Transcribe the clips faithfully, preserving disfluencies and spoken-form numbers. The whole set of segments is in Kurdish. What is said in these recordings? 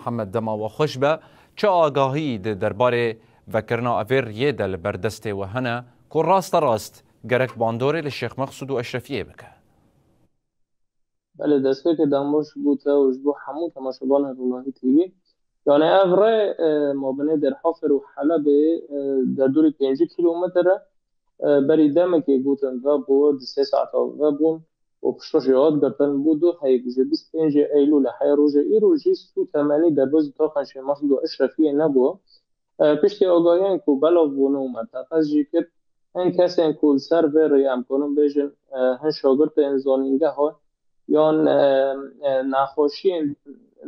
Mihemed, dema we xweş be. Çi agahî di derbarê vekirina evê riyê de li ber destê we hene ku raste rast gerek bandorê li Şêx Mexsûd û Eşrefiyê bike? Belê, destpêkê dema ji bo te û ji bo hemû temaşevanên Ronahî T V. Yani ev rê, e, mabinê Dêrhafir û Helebê, e, derdorî pêncî kîlometre, e, berî demekê gotin vebû, di sê saeta vebûn û piştişt jî hat girtin, bû du heyv ji bîst pêncê Eylûlê heya roja îro jî sûtemenî derbazî taxên Şêx Mexsûd û Eşrefiyê nebû. E, piştî agahiyên ku belav bûn û me teqez jî kir, hin kesên ku li ser vê rê em kanin bêjin, e, hin şagirtên zanîngeha yan, e, e, nexweşiyên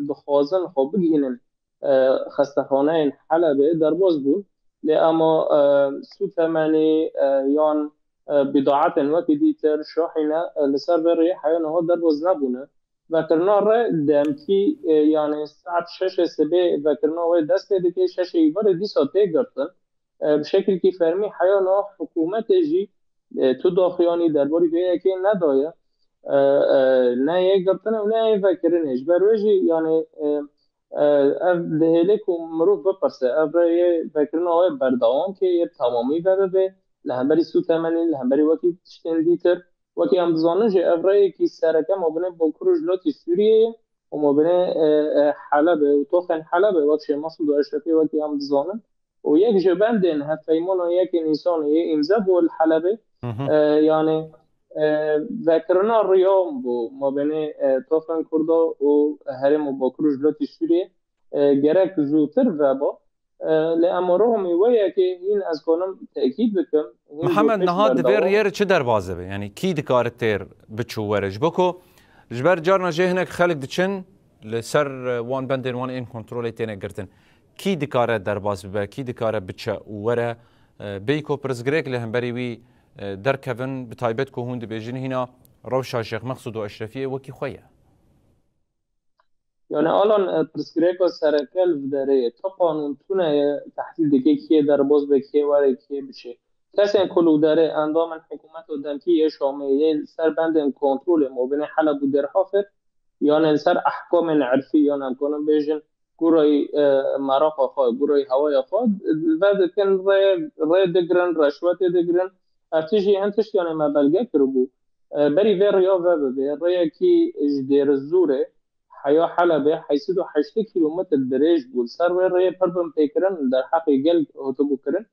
dixwazin xwe bigihînin, e, xestexaneyên Helebê derbas bûn. Lê ema, e, sûtemenî, e, yan, e, bîdaetên wekî dîtir, şahîne, e, li ser vê rê heya niha derbas nebûne. Vekirina rê demkî, e, yani saet şeşê sibê vekirina wê dest pê dike, şeşê îvarê dîsa tê girtin. E, bi şekilkî fermî heya niha hikûmetê jî, e, tu daxuyanî derbarî vê yekê nedaye. E, e, ne yê girtinê û ne yê vekirinê. Ji ber wê jî, yani, e, e, ev dihêle ku mirov bipirse, ev rê yê vekirina wê berdewam ke, yê temamî vedibe, li hemberî sûtemenî, li hemberî wekî tiştên dîtir. Wekî em dizanin jî ev rêyekî sereke mabinê Bakur û Jilatî Sûriyê ye û mabinê, e, e, Helebê û toxên Helebê wek Şêx Mesûd û Eşrefî wekî em dizanin. Û yek ji bendên hevpeymana yekê Nîsanê yê îmze bû li Helebê, Hı hı. e, yani, e, vekirina riyan bû mabinê, e, toxên Kurda û herêma Bakur û Jilatî Sûriyê, e, gerek zûtir veba. E, lê em rûmî wê yekê hîn ez kanim tekîd bikim. Hîn Mihemed, zûtir niha di vê berdewam. Riyê re çi derbas dibe? Yani kî dikare têr biçû were? Ji bo ku ji ber carna jê hinek xelk diçin li ser, e, wan bendên wan ên kontrolê têne girtin. Kî dikare derbas bibe? Kî dikare biçe û were? E, bêyî ku pirsgirêk li hemberî wî, e, derkevin, bi taybet ku hûn dibêjin hîna rewşa Şêx Mexsûd û Eşrefiyê wekî xwe ye. Yani Alan, e, pirsgirêka sereke li vê derê ye. Tu qanûn tune ye, tehdîd dike kê derbas be, kê were, kê biçe. Kesên ku li derê endamên hikûmeta demkî yê Şamê yê li ser bendên kontrolê mabînê Heleb û Dêrhafir, yani li ser ehkamên erfî, yani em kanin bêjin, gurayî, e, meraqa xwe, gurayî hewaya xwe, vedikin rê, rê digirin, reşwetê digirin. Ev tişt jî hin tişt, yani me belge kiribû. E, berî vê riya vebibe, rêyekî ji Dêrizûrê heya Helebê heyşt sed û heştê kîlometr dirêj bû. Li ser wê rêyê pir binpêkirin derheqê gel hatibû kirin.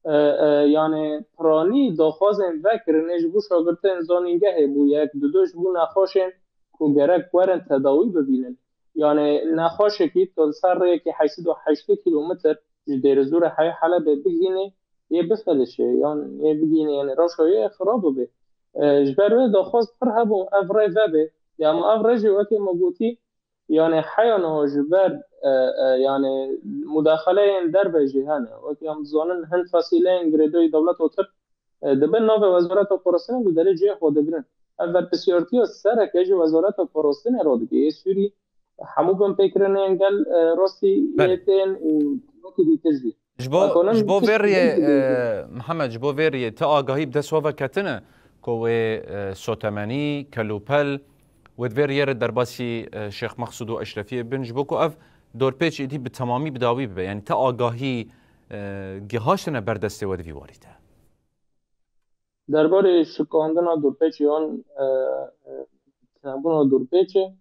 E, e, yani piranî daxwazên vekirinê ji bo şagirtên zanîngehê bû, yek, didu ji bo nexweşên ku gerek werin tedawî bibînin. Yani nexweşekî tu li ser rêyekî heyşt sed û heştê kîlometr ji Dêrizûrê heya Helebê bigihînê, yê bifelişe, yan yê bigihînê, yani rewşa wê xirab bibe. E, ji ber wê daxwaz pir hebû ev rê vebe. Ya, em ev rê jî wekî me gotî, yani heya niha ji ber, e, e, yani mudaxeleyên derve jî hene. Wekî em dizanin hin fasîleyên girêdayî dewleta Tirk, e, di bin navê Wezareta Parastinê li derê cihê xwe digirin. Ev berpirsiyartiya sereke ji Wezareta Parastinê re dike yê Sûrî. Hemû binpêkirinên gel, e, rastî Belê. Yê tên û wekî dîtir jî. Ji bo, Ekonomî ji bo vê tişt riyê, tişt e, Mihemed, ji bo vê riyê ti agahî bi dest we ve ketine ku wê, e, sotemenî, kelûpel, wê di vê riyê re derbasî, e, Şêx Mexsûd û Eşrefiyê bin, ji bo ku ev dorpêç êdî bi temamî bi dawî bibe. Yani ti agahî, e, gihaştine ber destê we di vî warî de? Derbarê şikandina dorpêçê yan, e, e, çênebûna dorpêçê,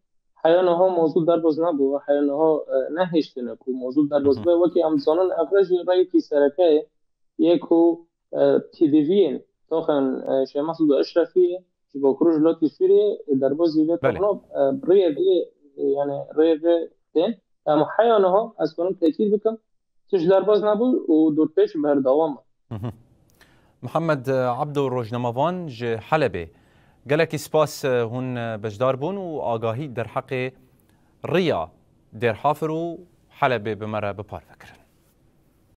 heya niha mozû derbas nebû, heya niha, e, nehêştine ku mozû derbas Hı hı. be. Wekî em dizanin, ev rê jî rêyekî sereke ye, yê ku, e, pêdiviyên toxên, e, Şêx Mesûd û Eşrefiyê ji Bakur û Jilatî Sûriyê derbas dîbe. Belê. Tevna, e, rêyê vê, e, yani rêyê vê tên. Em heya niha ez kanim tekîd bikim, tişt derbas nebû û dorpêç berdewam e. Hı hı. Mihemed Ebdo, rojnamevan ji Helebê. Gelekî spas, e, hûn, e, beşdar bûn û agahî derheqê riya Dêrhafir û Helebê bi me re bi parve kirin.